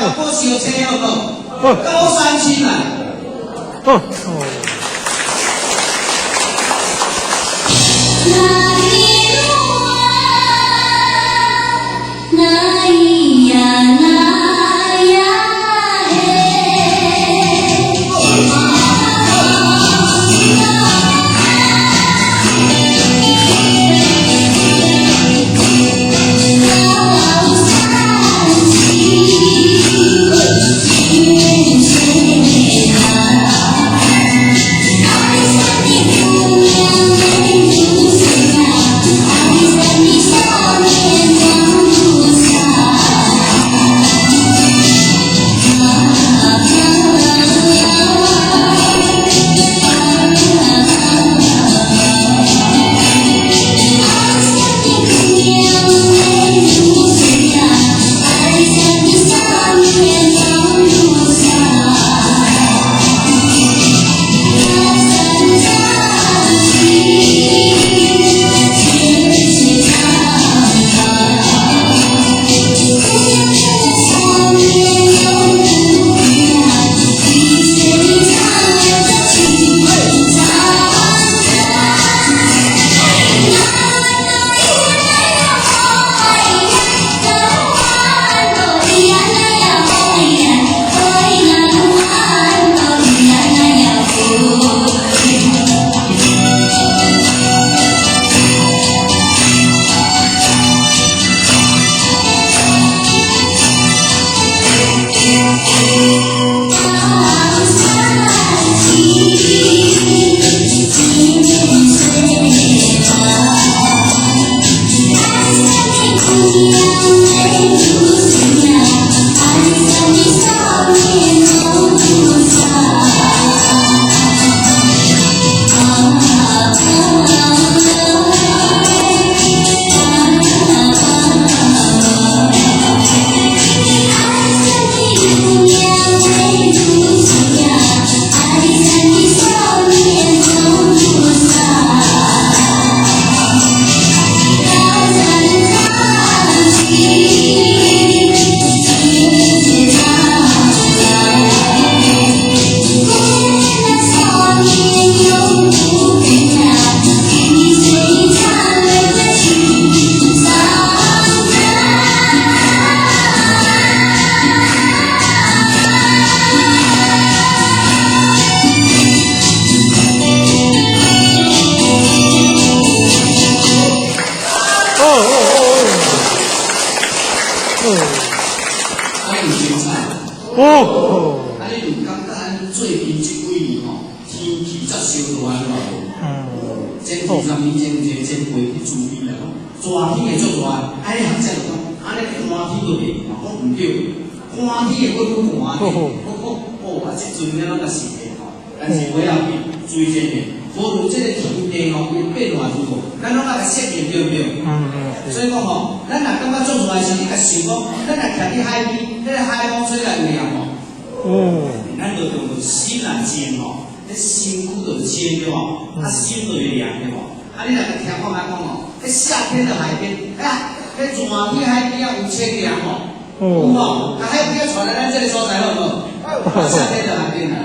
甲火燒車好無？高山青啊！哦。哦。啊，你有感覺咱最近這幾年吼，天氣才燒熱安怎無？前二十年前有一個前輩去自卑啦，講熱天會足熱，啊，彼學者就講，按呢寒天就袂嘛，講毋對，寒天會閣愈寒。我講哦，啊，這陣了攏較實的吼，但是無要緊，注意這個，無論這個天地吼，伊變化如何，咱攏愛共適應，對毋對？所以講吼，咱若感覺足熱的時，你共想講，咱若徛佇海邊，彼個海風吹來有涼無？咱就用心來靜吼，彼身軀就靜對無？啊，心就會涼對無？啊，你若共聽講啊講吼，彼夏天的海邊，啊，彼熱天海邊仔有清涼無？有無？啊，海邊仔帶來咱這個所在好無？夏天的海邊啊。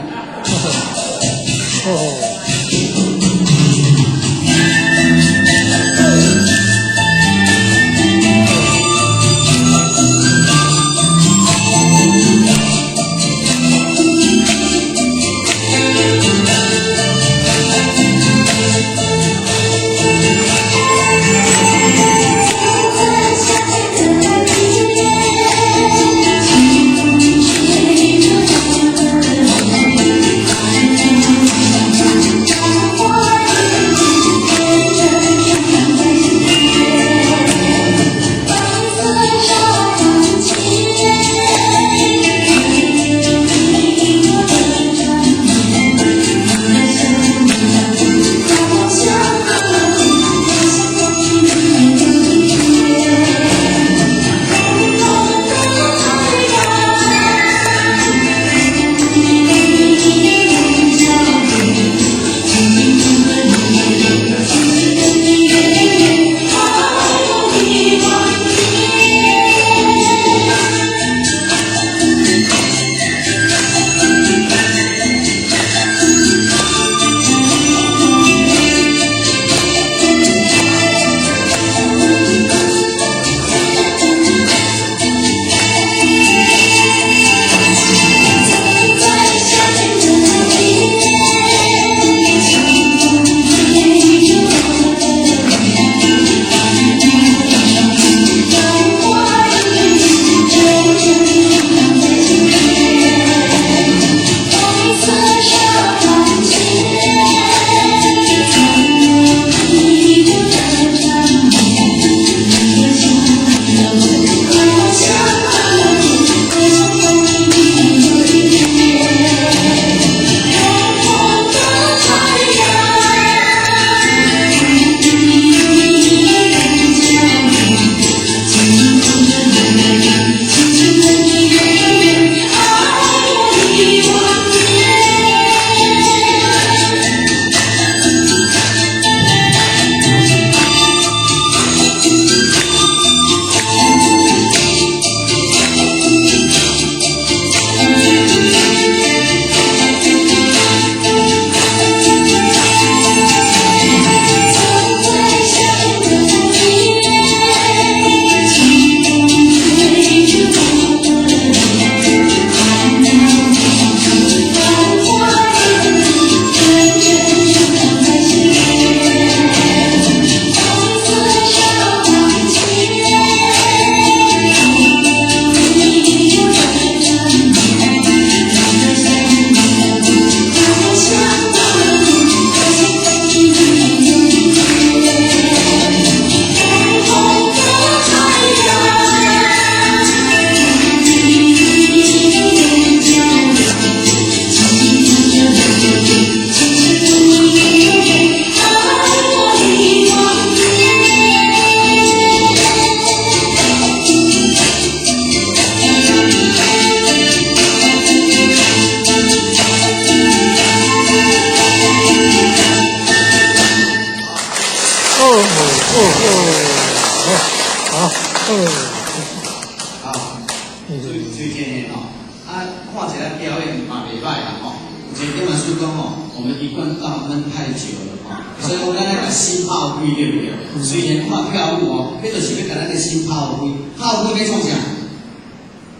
推薦的吼，啊，看一下表演嘛袂歹啦吼。有一個點仔師講吼，我們一貫道悶太久了吼，所以講咱愛共心拋開，對毋對？雖然看跳舞哦，彼就是欲共咱的心拋開，拋開欲創啥？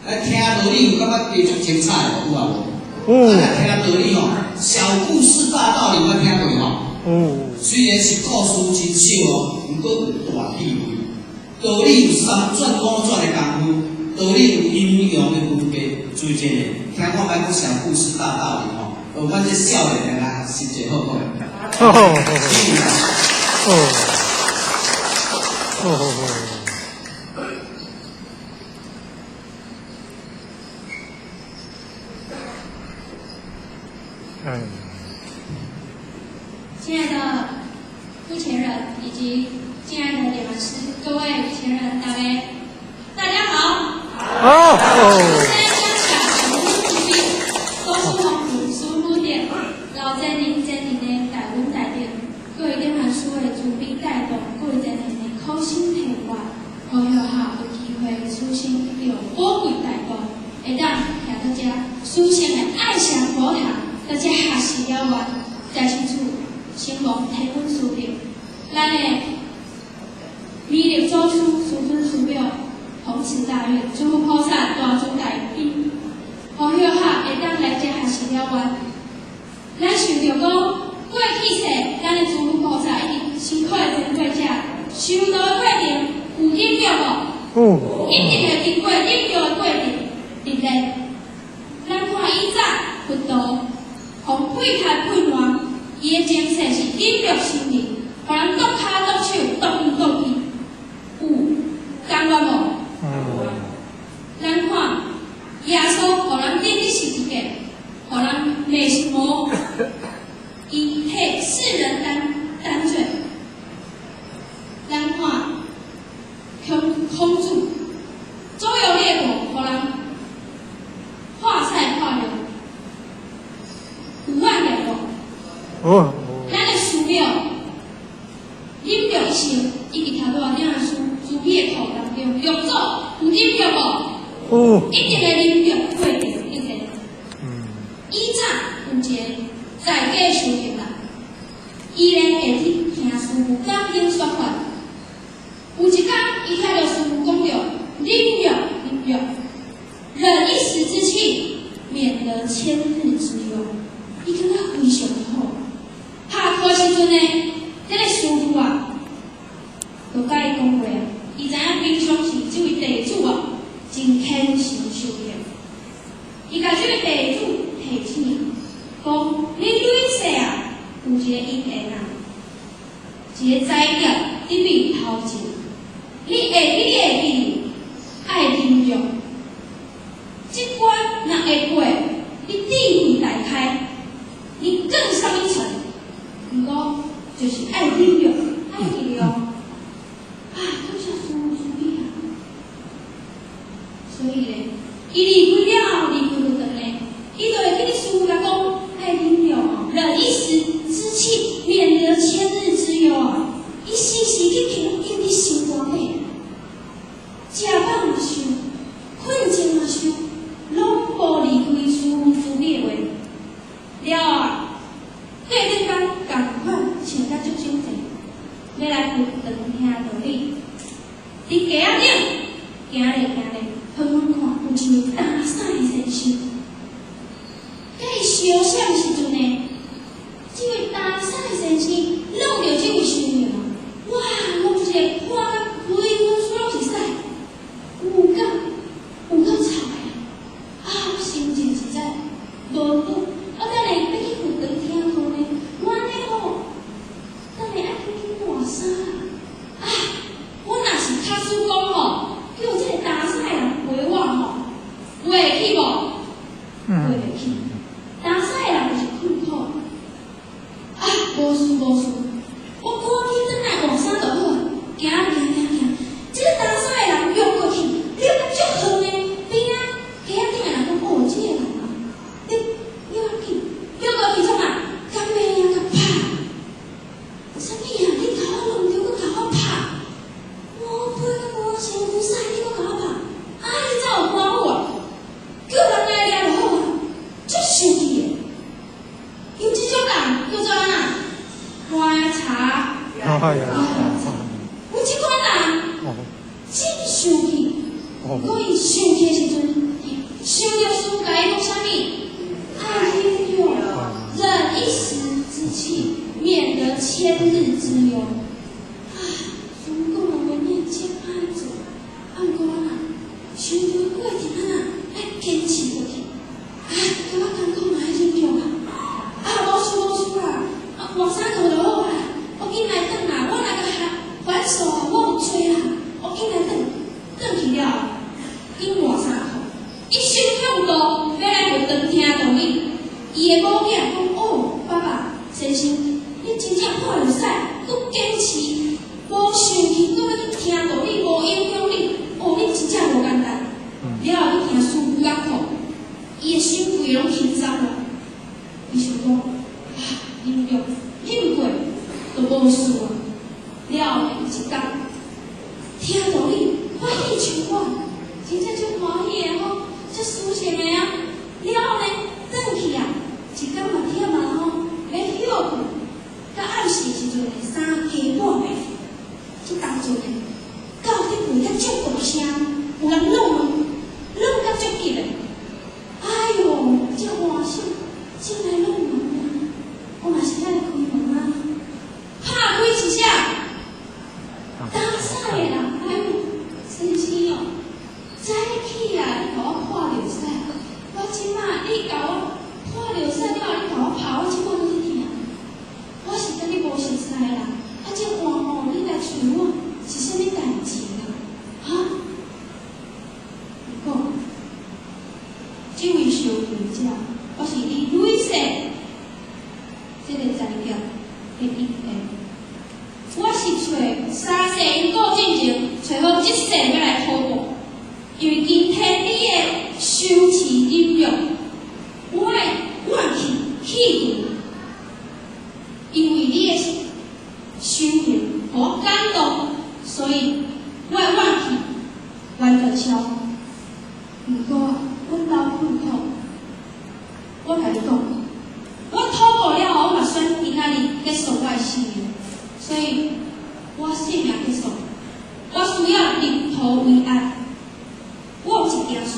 來聽道理有感覺加足精彩無？有啊無？有。啊，聽道理吼，小故事大道理，捌聽過吼？有。雖然是故事真少哦，毋過有大智慧。道理有三轉五轉的功夫，道理有陰陽的分別。注意這個，聽我莫講小故事大道理吼，學阮這少年的來學習者好無？好好好。哦。哦哦哦。嗯。親愛的膚淺人以及親愛的臉老師，各位前人大家，大家好。好。現在將下紅慈悲，高書紅師傅點，老真靈真靈的大恩大德，各位點老師的慈悲帶動，各位真靈的苦心提拔，予學校有機會出生得到寶貴大道，會當徛佇遮殊勝的愛上佛堂，佇遮學習了完，在此處承蒙天恩師伯，咱的彌勒祖師師尊師表，弘慈大願，諸佛菩薩大慈大悲，予學校會當來遮學習了完。咱想著講，過去世，咱的諸佛菩薩一直辛苦的經過遮，修道的過程有忍辱無？有。一定會經過忍辱的過程，歷練。咱看以早佛陀，予屁開屁爛，伊的前世是忍辱仙人，予人剁跤剁手剁耳剁鼻，有甘願無？嗯。咱看耶穌，予人釘佇十字架，予人罵是魔，伊替世人擔罪。咱看孔子，周遊列國，予人畫賽畫流，有怨言無？哦。咱的師表忍辱一生，一直頭拄仔點仔師慈悲的課當中，六祖有忍辱無？有。一定會忍辱過程，對不對？嗯。以早有一個在家修行人，伊呢會去聽師父講經說法。有一工，伊聽著師父講著忍辱，忍辱，忍一時之氣，免得千日之憂。伊感覺非常好。下課時陣呢，這個師父啊，就共伊講話啊。伊知影平常時這位弟子啊，真虔誠修行。伊共這位弟子提醒，講你累世啊，有一個因緣啊，一個災劫佇你頭前，你會記，你會記，愛忍辱。這關若會過，你智慧大開，你更上一層。毋過就是愛忍辱，愛記哦。啊，感謝師父慈悲啊！所以咧，伊離開了後，離開佛堂咧，伊就會去師父共講，愛忍辱哦，忍一時之氣，免得千日之憂啊！伊時時去聽，放佇心肝底，食飽嘛想，睏前嘛想，攏無離開師父慈悲的話。了後啊，隔轉工仝款穿甲足整齊，欲來佛堂聽道理。佇街仔頂行咧行咧，遠遠看有一位擔屎的先生。佮伊相閃的時陣呢，這位擔屎的先生挵著這位修行啊，哇，挵一个看甲規身軀攏是屎，有夠臭的啊！我心情實在無好。啊，等下欲去佛堂聽課呢，我按呢吼，等下愛緊緊換衫啊！我若是假使講吼，叫這個擔屎的人陪我吼，陪會去無？陪袂去。擔屎的人就是困苦。啊，無事無事，我趕緊轉來換衫就好啊。行行行行，這個擔屎的人約過去，約甲足遠的邊仔街仔頂的人講：哦，這個人啊，你約較緊，約過去創啊？敢欲啊，共拍？啥物啊？你共我弄著，閣共我拍？我飛甲規身軀屎，你閣共我拍？啊，你才有官府啊！气，免得千日之憂。啊，師父講的話你真愛做，啊，毋過啊，修道過程啊，愛堅持落去。啊，感覺艱苦嘛愛忍讓啊。啊，無事無事啦，啊，換衫褲就好啊。我緊來轉啦，我若個還還手啊，我有揣啦，我緊來轉，轉去了後，緊換衫褲。一心向道，欲來學堂聽道理。伊的某囝講：哦，爸爸，先生，你真正破著屎，閣堅持，無生氣，閣欲去聽道理，無影響你。哦，你真正無簡單。了後去聽師父講課，伊的心規個攏輕鬆啦。伊想講：啊，忍讓，忍過，就無事啊。了後伊一工聽道理，歡喜充滿，真正足歡喜的吼，足舒適的啊。了後呢，轉去啊，一工嘛忝啊吼，欲歇睏，到暗時時陣3更半暝，這當陣呢，到底有遐足大聲，有人敲門，敲甲足急的。哎喲，這和尚進來敲門啊！我嘛是愛開門啊。拍開是啥？打屎啦！哎喲，先生哦，早起啊，你共我破著屎，我這馬你共我破著屎了後，你共我拍，我這馬閣咧疼。我是佮你無熟似啦，啊，這換吼，你來揣我是啥物代誌啦？哈？伊講，這位修行者，我是伊累世這個災劫的因緣。我是揣三世因果進前，揣好這世欲來討報，因為今天你的修持忍辱，我的怨氣去除，因為你的修行予我感動，所以我的怨氣完全消。毋過啊，阮老困苦，我共你講，我討報了後，我嘛選今仔日結束我的生命，所以我性命結束，我需要入土為安。我有一件事，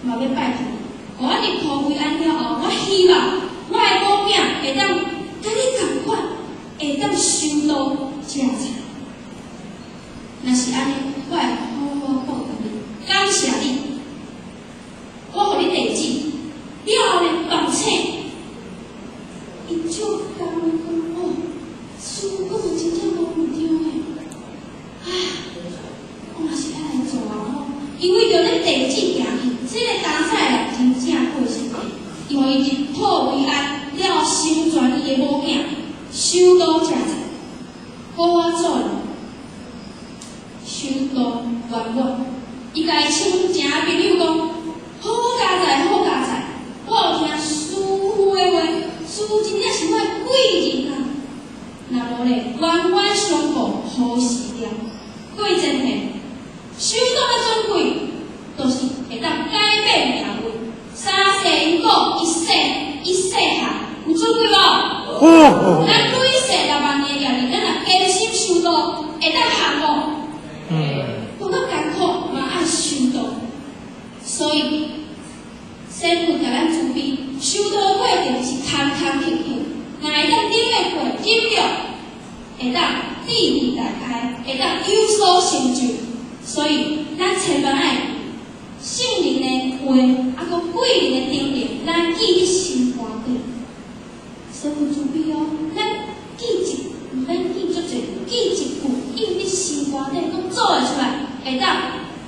嘛欲拜託你，予我入土為安了後，我希望我的某囝會當佮你仝款，會當修道食菜。若是按呢，我會好好報答你，感謝你。我予你地址，了後呢，放請。伊足感恩講，哦，師父講的真正無毋對的，唉，我嘛是愛來做啊吼。因為著咧地址行去，這個當屎人真正過身體，因為伊入土為安，了後成全伊的某囝，修道食菜，好好做人，修道圓滿。伊共伊親情朋友講：好佳哉，好佳哉！我有聽師父的話，師父真正是我的貴人啊！若無咧，冤冤相報何時了？各位真的，修道的尊貴，就是會當改變命運。三世因果，一世一世行，有尊貴無？有。咱累世6萬年業力，咱若堅心修道，會當行無？嗯。感覺艱苦嘛愛修道，所以師父共咱慈悲，修道過程是坎坎坷坷，若會當忍會過忍辱，會當智慧大開，會當有所成就。所以咱千萬愛聖人的話，啊，閣貴人的叮嚀，咱記佇心肝底。師父慈悲哦，咱記一，毋免記足濟，記一句，印佇心肝底，閣做會出來，會當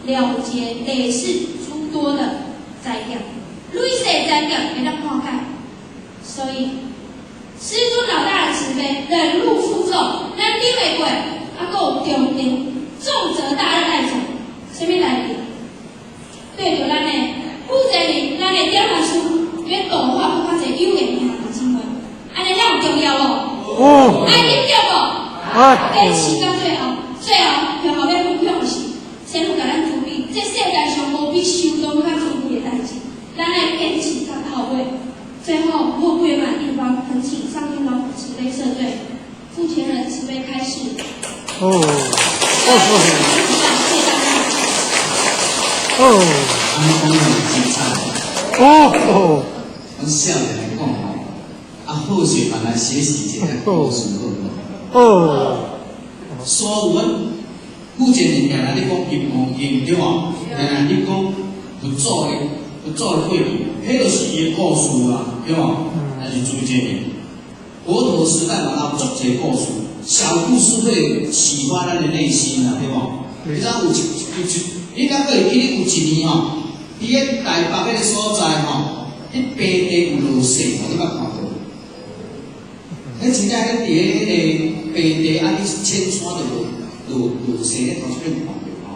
了結累世諸多的災劫，累世災劫會當化解。所以，師尊老大的慈悲，忍辱負重，咱忍會過，啊，閣有重承重責大任愛做，啥物代誌？對著咱的負責人，咱的點法師，欲度化閣較濟有緣兄弟姊妹，按呢咱有重要無？有。愛忍著無？愛。堅持到最後，最後最後欲分享的是，師父共咱慈悲，這世界上無比修道較尊貴的代誌，咱愛堅持到後尾。最後，若不圓滿地方，懇請上天老母慈悲赦罪，負前人慈悲開示。哦。哦。謝謝大家。哦。按呢講真精彩。哦。阮少年來講吼，啊，啊，好势嘛來學習一下故事好無？哦，所有阮古前人定來咧講金剛經，對無？定來咧講佛祖的過去，彼就是伊的故事啊，對無？但是注意這個，佛陀時代嘛有足濟故事，小故事會啟發咱的內心啊，對無？你知有一有一，你敢閣會記得有一年吼，佇個台北彼個所在吼，彼平地有落雪，你捌看過？彼真正咧佇個彼個平地啊，去淺山就落落落雪，咧頭先有看著吼。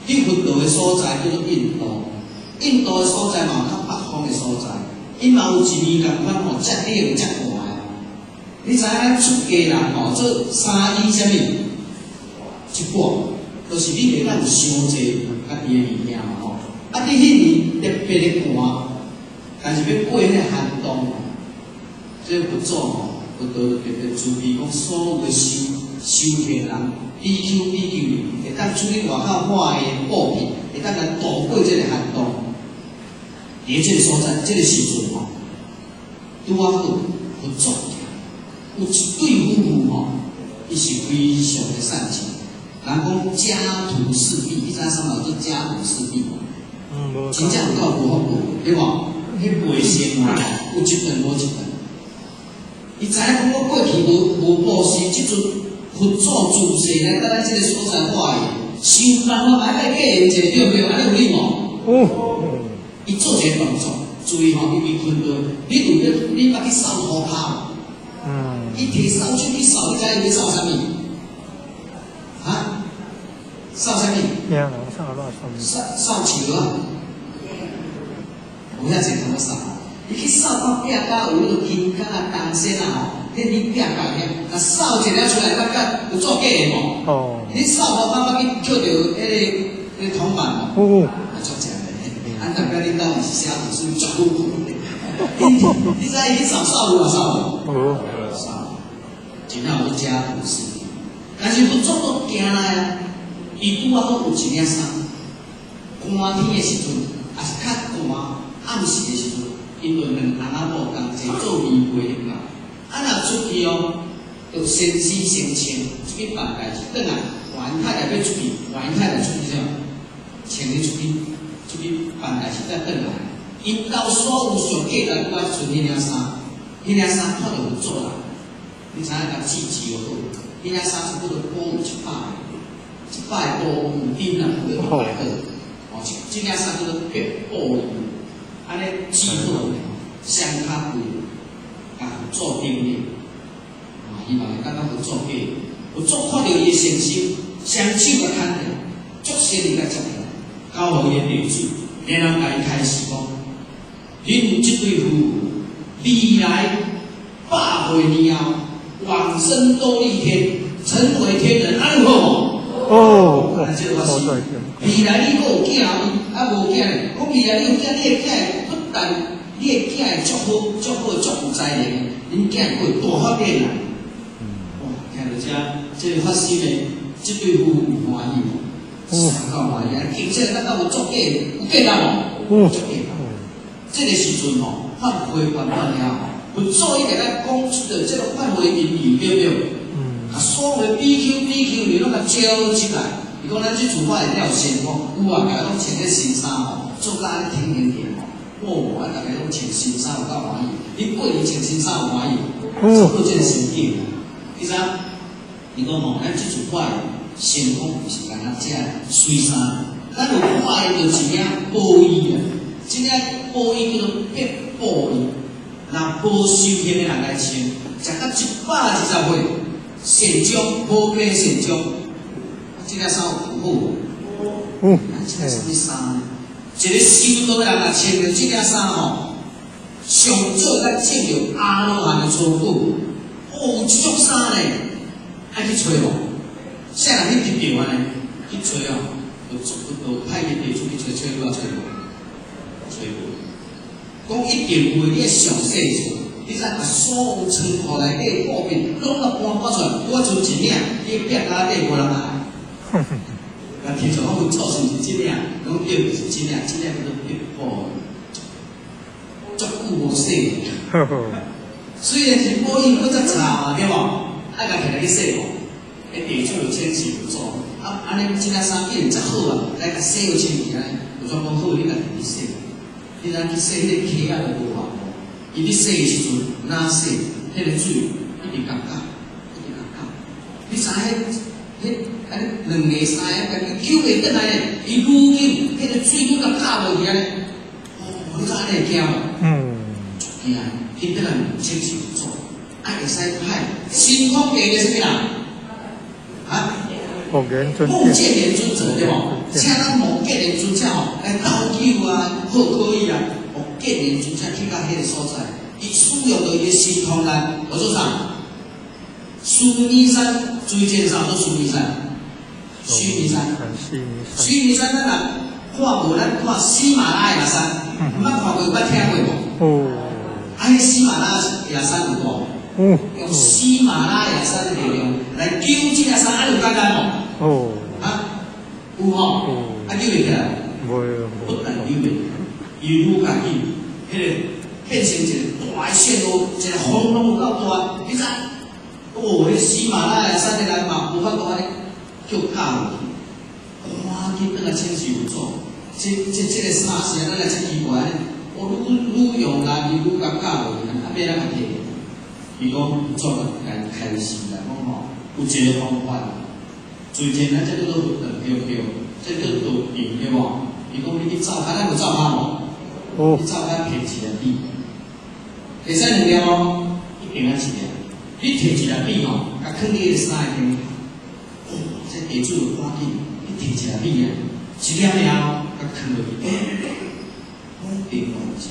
去佛陀的所在叫做印度，印度的所在嘛有較北方的所在，伊嘛有一年仝款吼，遮冷遮寒的。你知影咱出家人吼，做三衣啥物？一褂，就是你袂當有傷濟家己的物件嘛吼。啊，佇彼年特別的寒，但是欲過彼个寒冬，這個佛祖吼，佛陀特別慈悲，講所有的修行人，比丘比丘尼，會當出去外口化的布匹，會當來度過這個寒冬。佇這個所在，這個時陣吼，拄仔好佛祖有一對夫婦吼，伊是非常的善巧。人講家徒四壁，你知影啥物叫做家徒四壁無？嗯，無。真正有夠無福報，對無？彼背生活吼，有一頓無一頓。伊知影講我過去無布施，這陣佛祖住世來到咱這個所在化緣，想辦法來來過者，對毋對？按呢有理無？哦。伊做一個動作，注意吼，伊為困頓，你有咧，你捌去掃塗跤無？嗯。伊提掃帚去掃，你知影伊咧掃啥物？哈？掃啥物？掃掃樹啊！有遐濟通咧掃，伊去掃到壁角有彼個金角啊、銅線啊吼，彼你壁角遐，若掃一个出來，感覺有做假的無？哦。你掃塗跤捌去抾著彼個銅板無？哦。啊，足正的，啊，代表恁兜毋是寫圖，所以足好看的。你知伊去掃掃有偌掃無？無。掃，真正有家徒四壁，但是佛祖都行來啊，伊拄仔好有一領衫，寒天的時陣，抑是較寒暗時的時陣，𪜶就兩翁仔某仝齊做棉被的嘛。啊，若出去哦，就先生先穿出去辦代誌，轉來換太太欲出去，換太太出去啥？穿咧出去，出去辦代誌再轉來。𪜶兜所有上價值，拄仔賰彼領衫，彼領衫看著有做人，你知影共折字好，彼領衫差不多保有一百个，100個布有頂啊，有咧擺好。哦，這領衫叫做白布衣，按呢折好，雙跤跪，共佛祖頂禮。啊，希望會感覺佛祖過，佛祖看著伊的善心，雙手共牽起，足善意共接起來，交予伊的弟子，然後共伊開示講：恁這對夫婦未來百歲年後，往生忉利天，成為天人，按呢好無？哦，啊，這個是未來你閣有囝，啊無囝咧？講未來你有囝，你的囝不但你的囝會足好、足好、足有才能，恁囝會大發展啊！哇，聽著這這個發心的這對夫婦有歡喜無？上夠歡喜啊！聽起來感覺有足價，有價值無？有足價值。這個時陣吼，法會圓滿了後，佛祖已經來講出著這個法會因由，對毋對？啊，所有比丘、比丘尼攏共招集來，伊講咱這次法會了先講，有啊，逐家攏穿這新衫吼，做甲按呢挺挺挺吼，哦，啊，逐家攏穿新衫有夠歡喜。你過年穿新衫有歡喜無？差不多這個心境。你知影？伊講吼，咱這次法會成功毋是干焦這媠衫，咱有化的就一領寶衣啊，這領寶衣叫做白布衣，若無修行的人來穿，食到120歲。善終無病善終，這領衫有好無？有。啊，這領啥物衫呢？一個修道的人若穿著這領衫吼，上少才證著阿羅漢的初果。哦，有這種衫呢，愛去揣無？啥人去得著按呢？去揣哦，就就派伊弟子去揣，揣拄仔揣無？揣無。講一定有的，你愛詳細揣。你知影所有倉庫內底布匹攏共搬搬出來，拄仔賰一領，你壁跤底無人愛。啊，聽說講佛祖是毋是這領？講對，是這領，這領叫做白布，足久無洗。呵呵。雖然是保養閣遮差嘛，對無？愛共提來去洗無？彼地主就請示佛祖，啊，按呢這領衫既然遮好啊，來共洗予清氣按呢，佛祖講好，你共提去洗。你若去洗彼個坑仔就無偌伊咧洗的時陣，若洗，彼個水一直共攪，一直共攪。你知彼彼按呢兩个三个，共伊救袂轉來咧，伊愈緊，彼個水愈共攪落去按呢。哦，你知按呢會驚無？嗯。足驚，緊轉來請示佛祖，啊會使派神通第一個啥物人？啊？目犍尊目犍連尊者對無？請咱目犍連尊者吼來鬥救啊，好可以啊。目犍連尊者去到彼個所在，伊使用著伊的神通力，我做啥？須彌山，注意介紹做須彌山，須彌山，須彌山，咱若看無，咱看喜馬拉雅山，毋捌看過，有捌聽過無？哦。啊，彼喜馬拉雅山有無？哦。用喜馬拉雅山的力量來救這個山，按呢有簡單無？哦。啊，有吼？啊，救會起來無？袂。不但救袂，伊愈較緊，彼個變成一個大的漩渦，一個風浪有夠大，你知？哦，彼喜馬拉雅山的人嘛，無法度按呢叫咬落去，趕緊轉來請示佛祖，這個衫是按怎來遮奇怪呢？哦，愈愈用力，伊愈共咬落去，啊，欲按怎共提？伊講佛祖共伊開示啦，講吼有一個方法，最近咱這叫做佛斷叫叫，這叫做道對無？伊講你去灶跤，咱有灶跤無？哦。去灶跤提一粒米，會使兩粒哦，一定愛一粒。你提一粒米吼，共囥佇彼个衫的頂。哦，這地主就趕緊，你提一粒米啊，一粒爾哦，共囥落去，攏平落去。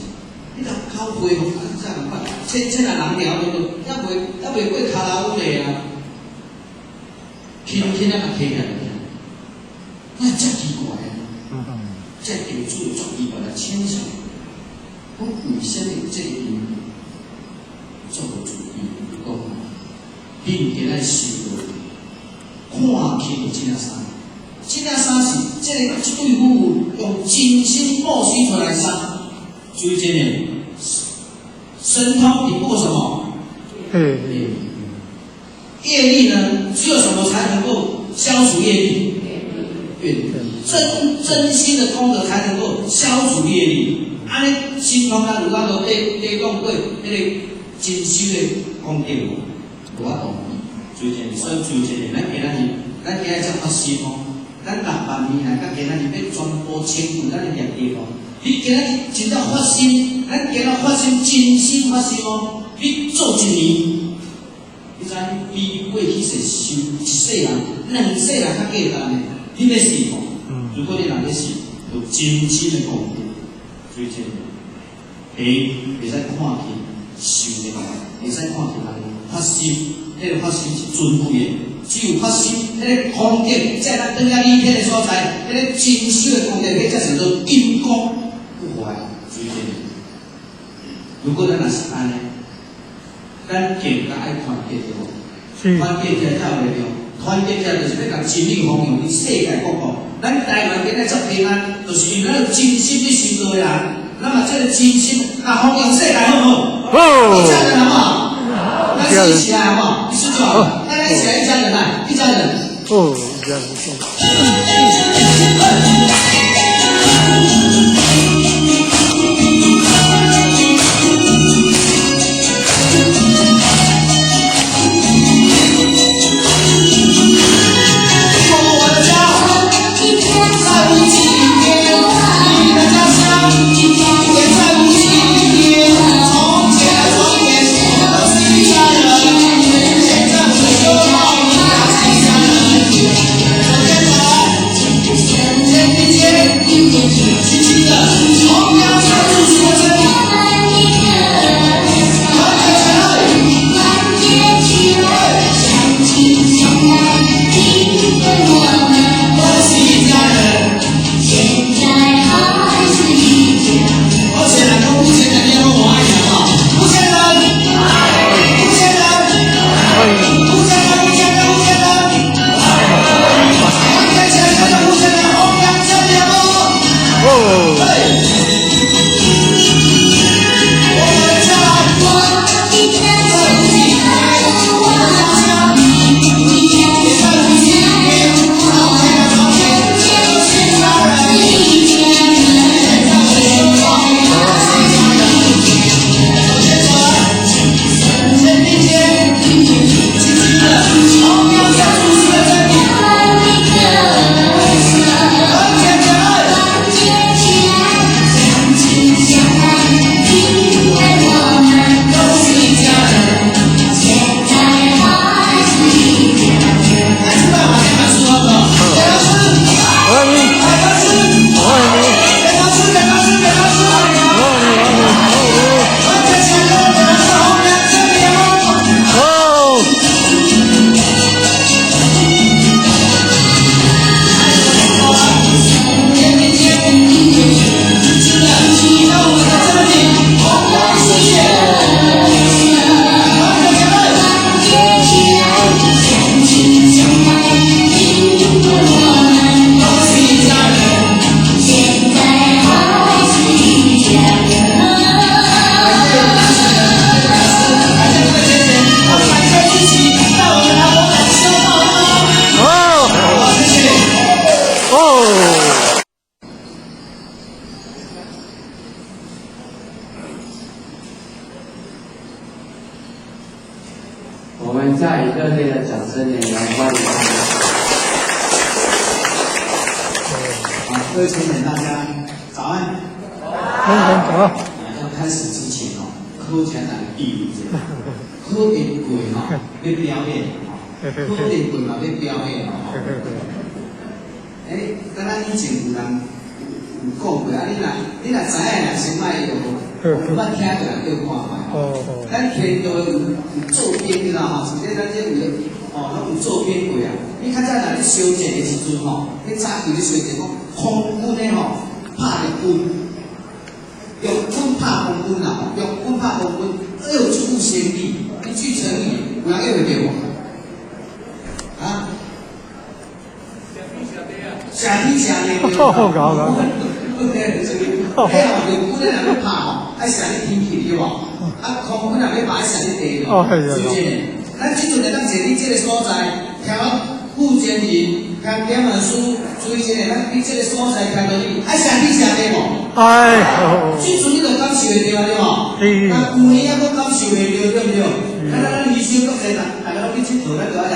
你若口恢復啊，這樣辦？千千若人了對不？猶未過跤頭尾啊，輕輕仔共提起來，那遮奇怪啊！這地主足奇怪來請示，講為啥物有這個因緣？做無注意，講恁今仔收落去，看輕這領衫，這領衫是這個這對夫婦用真心布施出來的衫。注意這個神通抵過什麼？業力。業力呢？只有什麼才能夠消除業力？願力。真心的功德才能夠消除業力。按呢，神通咱有法度抵擋過彼個真修的功德無？無法度。注意這個，所以注意這個，咱今仔日，咱今仔才發心哦。咱6萬年來，到今仔日欲全部清除咱的業力哦。你今仔日真正發心，咱今仔發心，真心發心哦。你做一年，你知比過去世修一世人、兩世人較簡單的。你欲信無？如果你若欲信，有真心的功德，所以這個，第一會使看輕修的，會使看輕人發心，彼個發心是尊貴的。只有發心，彼個功德，在咱轉來理天的所在，彼個真修的功德，彼才叫做金剛不壞。所以這個，如果咱若是按呢，咱更加愛團結對無？團結起來才有力量，團結起來就是欲共真理弘揚佇世界各國。咱台灣今仔遮平安，就是因為咱有真心去修道的人，咱嘛這個真心啊弘揚世界好毋好？好。一家人好不好？咱一起來好不好？一起就好了，大家一起來，一家人來，一家人。哦，一家人。我的家在無極天，你的家鄉也在無極天。從前從前，我們都是一家人。現在我們就抱一家人。肩並肩，們再以熱烈的掌聲來歡迎他們。好，各位朋友，大家早安。早早。要開始之前哦，考請大家注意一下，考驗過吼，欲表演吼，考驗過嘛欲表演哦。欸，敢若以前有人有講過啊，你若知影的人先莫用，有捌聽過人叫看覓吼。咱天道有做邊你知道吼？是咧咱這有哦，攏有做邊過啊。你較早若咧燒箭的時陣吼，咧早期咧燒箭講空軍的吼，拍著軍，用軍拍空軍啦，用軍拍空軍，有這句成語，一句成語，有人會會著無？啊？謝天謝地。好搞搞。哎吼，用軍的人欲拍吼，愛射咧天氣對無？啊，空軍人欲拍愛射咧地哦，係是毋是？咱這陣會當坐佇這个所在，聽我傅堅仁、聽點文書，注意一下，咱佇這个所在聽到你，愛射天射地無？哎。這陣你就感受會著啊，對無？那舊年猶閣感受會著，對毋對？咱宜興國際，大家攏去𨑨迌，咱就愛來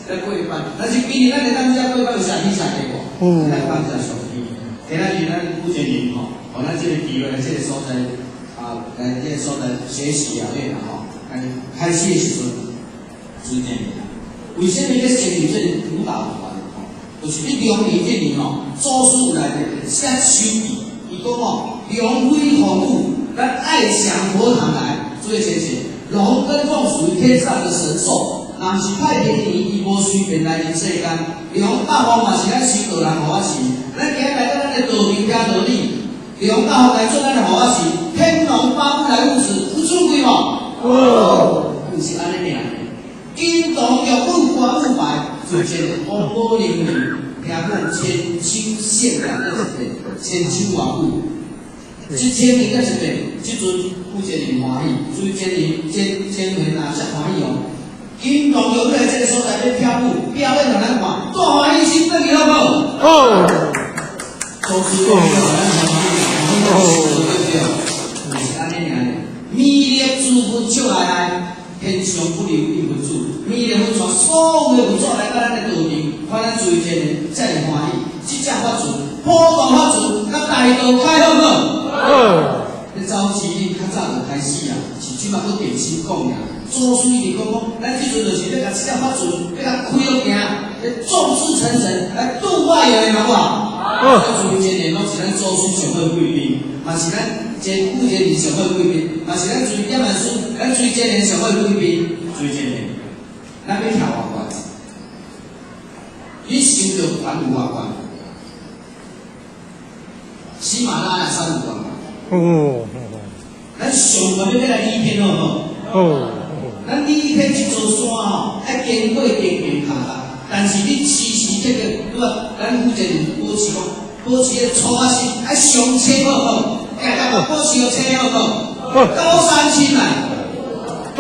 來過一擺。但是今年咱會當遮過擺有射天射地無？咱感謝上帝。今仔日咱傅堅仁吼，予咱這个機會來這个所在啊，來這个所在學習表演啦吼。開始的時陣，朱建仁，為什麼欲成立這個舞蹈團？吼，就是佇龍年這年吼，祖師有來寫手記，伊講吼，龍飛鳳舞，咱愛上佛堂來做這是龍跟鳳屬於天上的神獸，若毋是派天年，伊無隨便來人世間。龍甲鳳嘛是咱修道人護法神，咱今日來到咱的道場聽道理，龍甲鳳來做咱的護法神，天龍八部來護持，有出軌無？哦，毋是按呢爾。金童玉女歌舞排，做這個風波凌雲，聽講千秋限量閣一遍，千秋萬古，一千年閣一遍。這陣傅堅仁歡喜，朱堅仁、堅堅雲啊，才歡喜哦。金童玉女來這个所在欲跳舞，表演予咱看，大歡喜心轉去好無？哦。祖師講予咱歡喜，對不對？毋是按呢爾的。彌勒諸佛笑哀哀，天上不留一佛祖。彌勒佛帶所有的佛祖來到咱的道場，看咱朱堅仁遮爾歡喜。這隻法船，普度法船，佮大道開好無？好。你早期恁較早就開始啊，是這馬閣電視講爾。祖師一直講講，咱這陣就是欲共這隻法船，欲共開好行，欲眾志成城來度外緣的好無？好。咱朱堅仁攏是咱祖師上好貴賓，嘛是咱這傅堅仁上好貴賓，嘛是咱朱點萬師，咱朱堅仁上好貴賓。朱堅仁，咱欲跳偌懸？你想著懸有偌懸？喜馬拉雅山有偌懸？哦。咱上懸欲來李天好無？哦。咱李天這座山吼，愛經過經平卡達，但是你時時刻刻，你話咱負責人保持講，保持個粗仔心，愛上車好無？行行保持個車好無？高山青來。哦。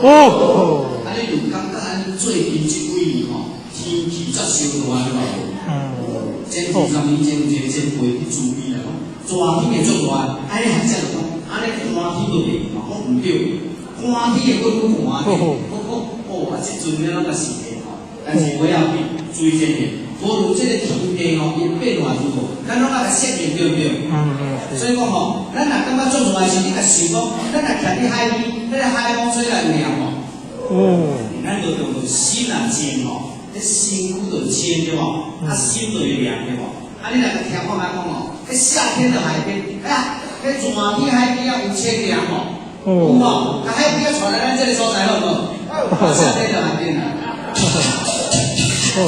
哦。啊，你有感覺按呢最近這幾年吼，天氣才燒熱了無？前二十年前有一個前輩去慈悲啦，講熱天會足熱，啊，你學者就講，按呢寒天就袂嘛，講毋對，寒天會閣愈寒咧。我講哦，啊，這陣了攏較是的吼，但是無要緊，注意這個，無論這個天地吼，伊變化如何，咱攏愛共適應，對毋對？嗯。所以講吼，咱若感覺足熱的時，你共想講，咱若徛佇海邊，彼個海風吹來有涼無？咱就用心若靜吼，彼身軀就清對無？啊，心就會涼對無？啊，你若聽我講哦，彼夏天的海邊，哎，彼熱天海邊仔有清涼無？有無？啊，海邊仔帶來咱這個所在好無？好，夏天的海邊啊。哦，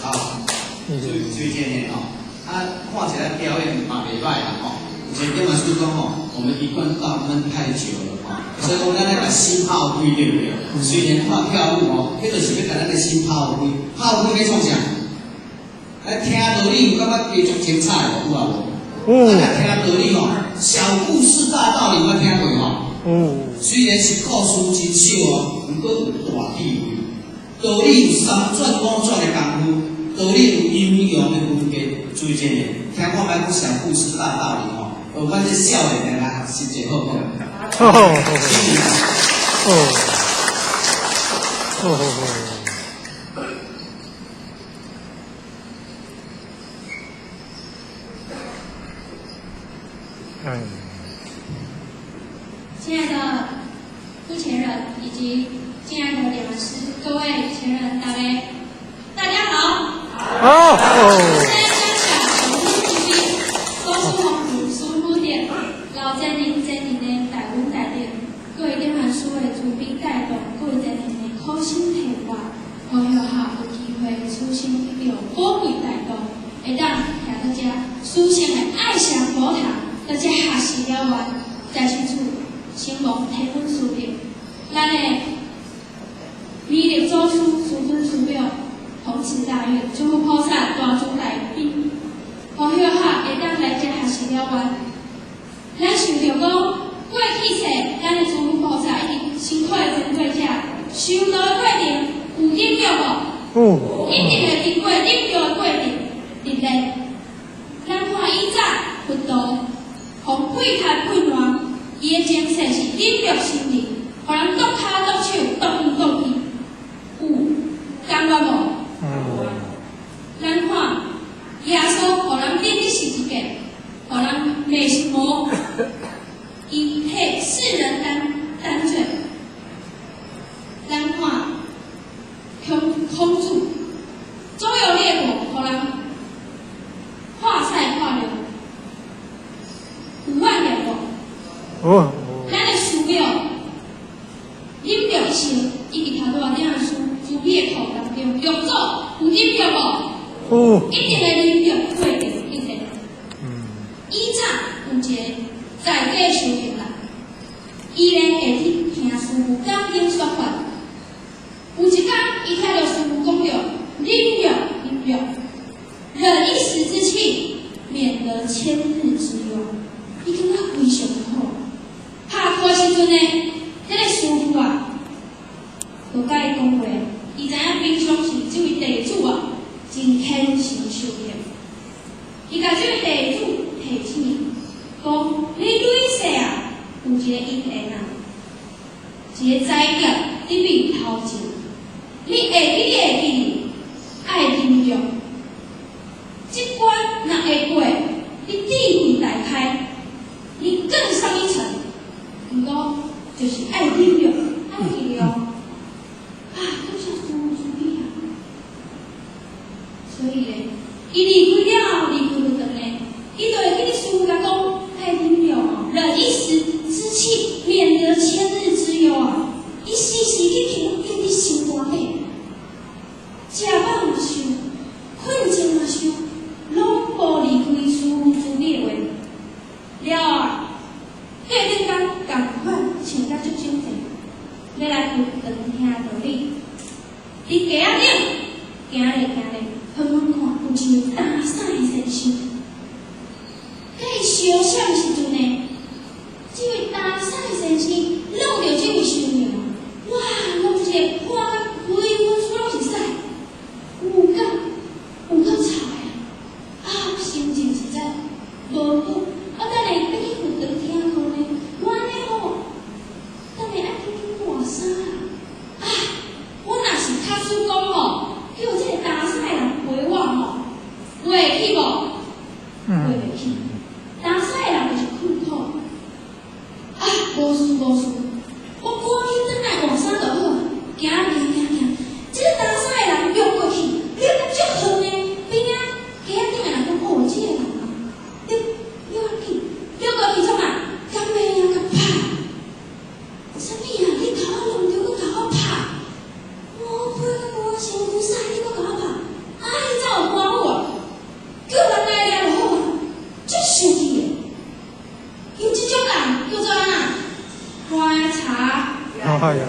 好，注意這個吼，啊，看起來表演嘛袂歹啦吼。以前點嘛是講吼，我們一貫道悶太久了吼，所以講咱愛共心拋開，對毋對？雖然看跳舞吼，彼就是欲共咱的心拋開，拋開欲創啥？啊，聽道理有感覺加足精彩無？有啊無？啊，聽道理吼，小故事大道理，有捌聽過吼？雖然是故事真少哦，毋過有大智慧。道理有三轉五轉的功夫，道理有陰陽的分別。注意這個，聽看覓講小故事大道理吼，哦，阮這少年的來學習者好無？好，好，好，好，好，好。嗯。親愛的傅前人以及親愛的點傳師，各位前人，大家好。好。現在將小紅書主編、高書紅主書鋪點、老前人前人的大恩大德，各位點傳師的慈悲帶動，各位前人的苦心提拔，予學校有機會此生得到寶貴帶動，會當徛佇遮殊勝的愛上佛堂，佇遮學習了完，再去處承蒙天恩師德，咱的彌勒祖師、師尊師表、弘慈大願、諸佛菩薩大慈大悲，予學校會當來遮學習了完。咱想著講，過去世咱的諸佛菩薩已經辛苦的經過遮，修道的過程有忍辱無？有。一定會經過忍辱的過程，歷練。咱看以早佛陀，予屁踢屁爛，伊的前世是忍辱心靈，予人剁跤剁手、剁耳剁鼻，有甘願無？咱看耶穌，予人釘佇十字架，予人罵是魔，伊替世人擔罪。咱看孔子，周遊列國，予人畫賽畫流，有怨念無？哦。咱的師表，忍辱一生，以及頭拄仔點樣師慈悲的口當中，六祖有忍辱無？有。一定會忍辱過程，一定。以早有一個在家修行人，伊呢會去聽師父講經說法。有一工，伊聽著師父講著忍辱，忍辱，忍一時之氣，免得千日之憂。伊感覺非常好。下課時陣呢，這個師父啊，就佮伊講話。伊知影平常時這位弟子啊，真虔誠修行。伊共這位弟子提醒，講你累世啊，有一個因緣啊，一個災劫佇你頭前，你會記你會記，愛忍辱。這關若會過，你智慧大開，你更上一層。毋過就是愛忍辱，愛記哦。啊，感謝師父慈悲啊！所以咧，伊離開了後，離開佛堂咧，伊就會記得師父共講，愛忍辱哦，忍一時之氣，免得千日之憂啊！伊時時去聽，聽佇心肝底，食飽嘛想，困前嘛想，攏無離開師父慈悲的話。了後啊，隔頂工仝款穿甲足整齊，欲來佛堂聽道理。佇街仔頂行咧行咧，遠遠看有一位擔衫的先生。佮伊相閃的時陣呢，這位擔衫的先生攏著這位修行，哇，攏一个破甲規身軀攏是屎，有夠臭的啊！心情實在無好。啊，等下欲去佛堂聽課呢，我按呢吼，等下愛緊緊換衫啊！啊，我若是假使講吼，叫這個擔衫的人陪我吼，陪會去無？陪袂去。擔衫的人就是困苦。啊，無事無事，我趕緊轉來換衫就好啊。行行行行，這個擔衫的人約過去，約甲足遠的邊仔街仔頂的人講：哦，這個人啊，你約緊，約過去創啊？敢會用共拍？啥物啊？你共我弄著，閣共我拍？我背甲規身軀屎，你閣共我拍？啊，彼走有官有啊？叫人來掠就好啊，足生氣的。有這種人叫做按怎？觀察。哎呀。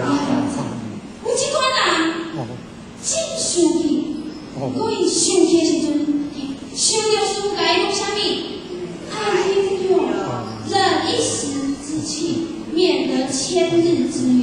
有這款人，真生氣。毋過伊生氣的時陣，想著師父共伊講啥物？愛忍辱，忍一時之氣，免得千日之憂。